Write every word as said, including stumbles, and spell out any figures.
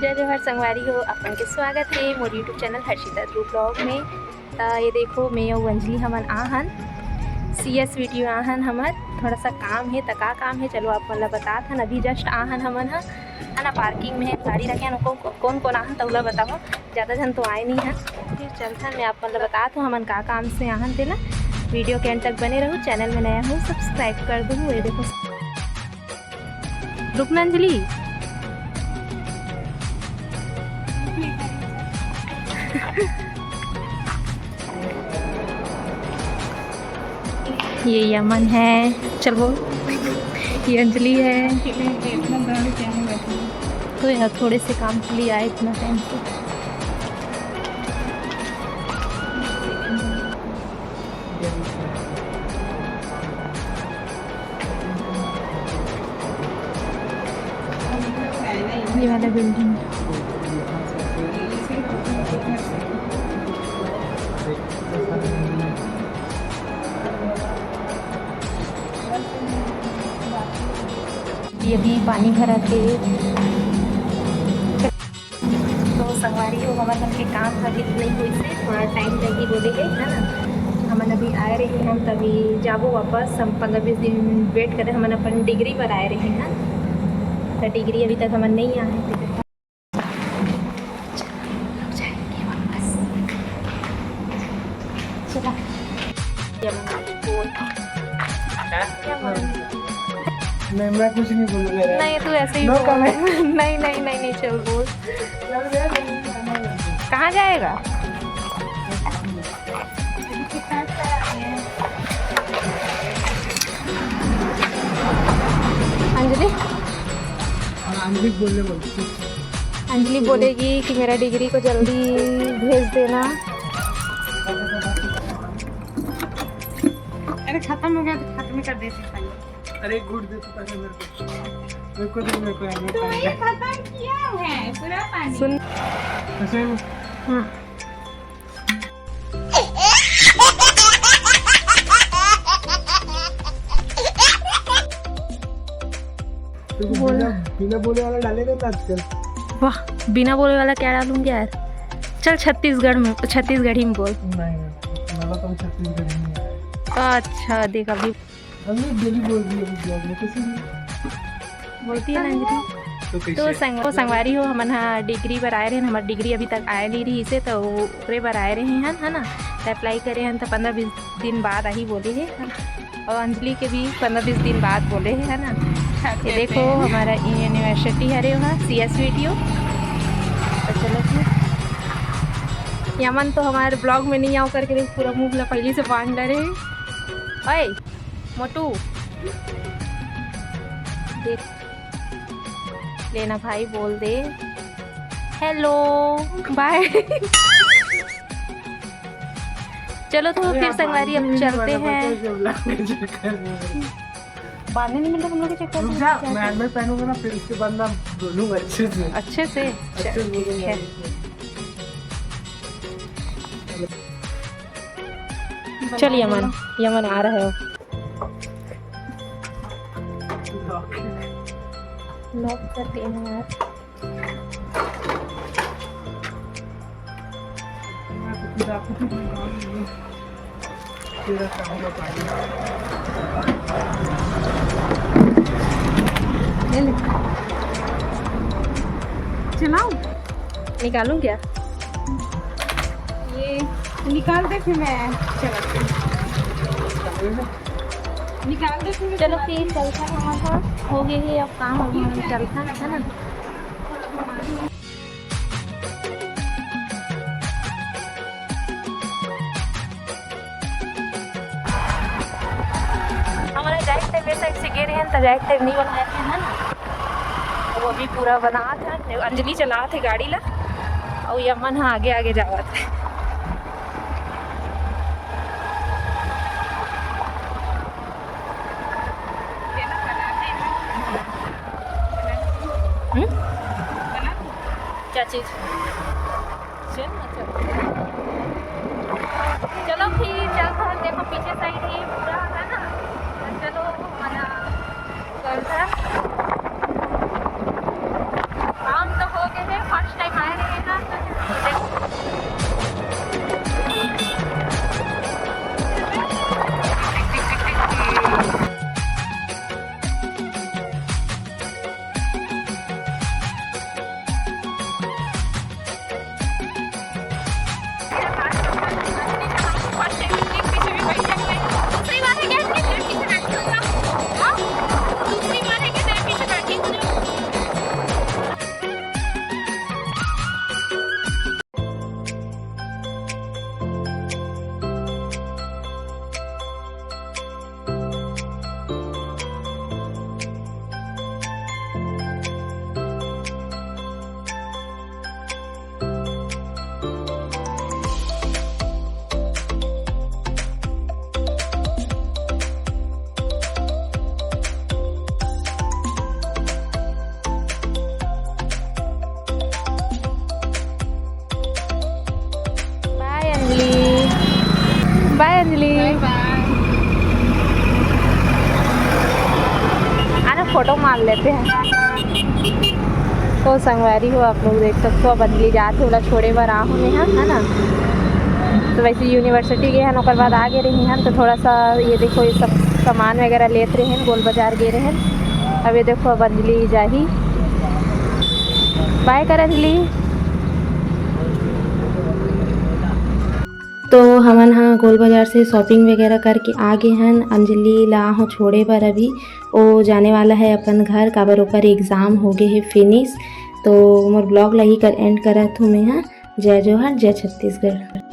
जय जोहार संगवारी हो, अपन के स्वागत हे मोर YouTube चैनल हर्षिता ध्रुव ब्लॉग में। त ये देखो, मैं अउ अंजलि हमन आहन सीएस वीडियो आहन, हमर थोड़ा सा काम हे। त का काम हे, चलो आप मन ला बतात हन। अभी जस्ट आहन हमन ह, है ना, पार्किंग में गाड़ी रखे हन। को-, को-, कौन कौन आहन, तहुला बताओ। ज़्यादा झन तो आए नहीं है। फिर चलथन, मैं आप मन ला बतात हूँ हमन का काम से आहन तेला। वीडियो के एंड तक बने रहू। चैनल में नया हो, सब्सक्राइब कर दू। ये देखो, रुकना अंजलि। ये यमन है, चल बोल। ये अंजलि है। तो यार, थोड़े से काम के लिए आए इतना टाइम से। ये वाला बिल्डिंग। ये भी पानी भरा थे। तो संगवारी हो, हमर मन के काम अभी नहीं होइस हे, थोड़ा टाइम लगी बोले हे, है ना। हमन अभी आए रहे हन, तभी जाबो वापस। हम पंद्रह बीस दिन वेट करे, हमन अपन डिग्री बर आए रहे हन, तो डिग्री अभी तक हमन नहीं आए। चलो, जाएंगे वापस। चला। नहीं, मैं कुछ नहीं बोलूँगा यार। नहीं, तू ऐसे ही No बोल। Comment। नहीं, नहीं, नहीं, नहीं, चल बोल। कहाँ जाएगा? अंजलि? हाँ, अंजलि बोलने बोलती। अंजलि बोलेगी कि मेरा डिग्री को जल्दी भेज देना। अरे, खत्म हो गया तो खत्म ही कर देती पहले। अरे, गुड दे तू पहले मेरे को। मेरे को दे, मेरे को, मेरे को। तो ये खत्म किया है पूरा पानी। सुन। ऐसे में। हाँ। तो बोल। बिना, बिना बोले वाला डालेगा ना आजकल। वाह, बिना बोले वाला क्या डालूंगी यार। चल छत्तीसगढ़ में, छत्तीसगढ़ी में बोल। नहीं, नहीं, वाला तो छत्तीसगढ़ी में है। अच्छा, देख अभी। हमने डेली बोल दी अभी ब्लॉग में, कैसे भी? बोलती है ना अंजलि। तो कैसे? तो संग-, तो संगवारी हो, हमन हा डिग्री बर आए रहे, हमर डिग्री अभी तक आए नहीं रही से, तो ओकरे बर आए रहे हन, है ना, तो अप्लाई करे हन, तो पंद्रह बीस दिन बाद आही बोले हे, है ना? और अंजलि के भी पंद्रह बीस दिन बाद बोले हे, है ना? ये देखो, हमारा यूनिवर्सिटी हरे वहाँ, सीएस वीडियो। तो चलो फिर, यमन तो हमारे ब्लॉग में नहीं आओ करके देख, पूरा मुंह ला पहले से बांध ले रहे हैं। ओए मोटू, देख लेना भाई, बोल दे हेलो, बाय। चलो तो अरे फिर आप संगवारी, अब बांधते नहीं चलते वाला हैं। पता है, जब लग के चक्कर में। बांधने नहीं मिलता हम लोग के चक्कर रुक में, जा, क्या मैं करते? हेलमेट पहनूंगा ना, फिर उसके बाद मैं बोलूंगा अच्छे से। अच्छे से? अच्छे से चल, ठीक बोलूंगा। है। चल यमन, यमन आ रहा है। लॉक कर देना यार। ये ले। चलाऊं? निकालूं क्या? ये निकाल दे, फिर मैं चलाती हूँ। निकाल दे, फिर मैं चलो, चलाती हूँ। फिर चलता है, हमारा हो गई है अब काम, अब हम चलता है, है ना? हमारा जाए टाइम ऐसा ऐसे गिर है, तो जाए टाइम नहीं बनाया था, है ना? वो अभी पूरा बनात हे, अंजलि चलात हे गाड़ी ला, अउ यमन ह आगे आगे जावत हे। हम्म? क्या चीज? चल ना, चल। चलो फिर चलता है, देखो पीछे साइड ये पूरा है ना, तो चलो हमारा चलता है। काम तो हो गए हैं, अंजलि, आना, फोटो मार लेते हैं। तो संगवारी हो, आप लोग देख सकते हो, अब अंजलि जात हे, ओला छोड़े बर आहूँ मैं, हाँ, है ना। तो वैसे यूनिवर्सिटी गे हन, ओकर बाद आ गे रही हन, तो थोड़ा सा ये देखो, ये सब सामान वगैरह लेत रहे हन, गोल बाजार गे रहे हन। अब ये देखो, अब अंजलि जाही। बाय कर अंजलि। तो हमन ह गोल बाजार से शॉपिंग वगैरह करके आ गे हन। अंजलि ला आहूँ छोड़े बर, अभी ओ जाने वाला है अपन घर, काबर ओकर एग्जाम हो गे हे फिनिश। तो मोर ब्लॉग ला ही कर एंड करत हूँ मैं ह। जय जोहार, जय छत्तीसगढ़।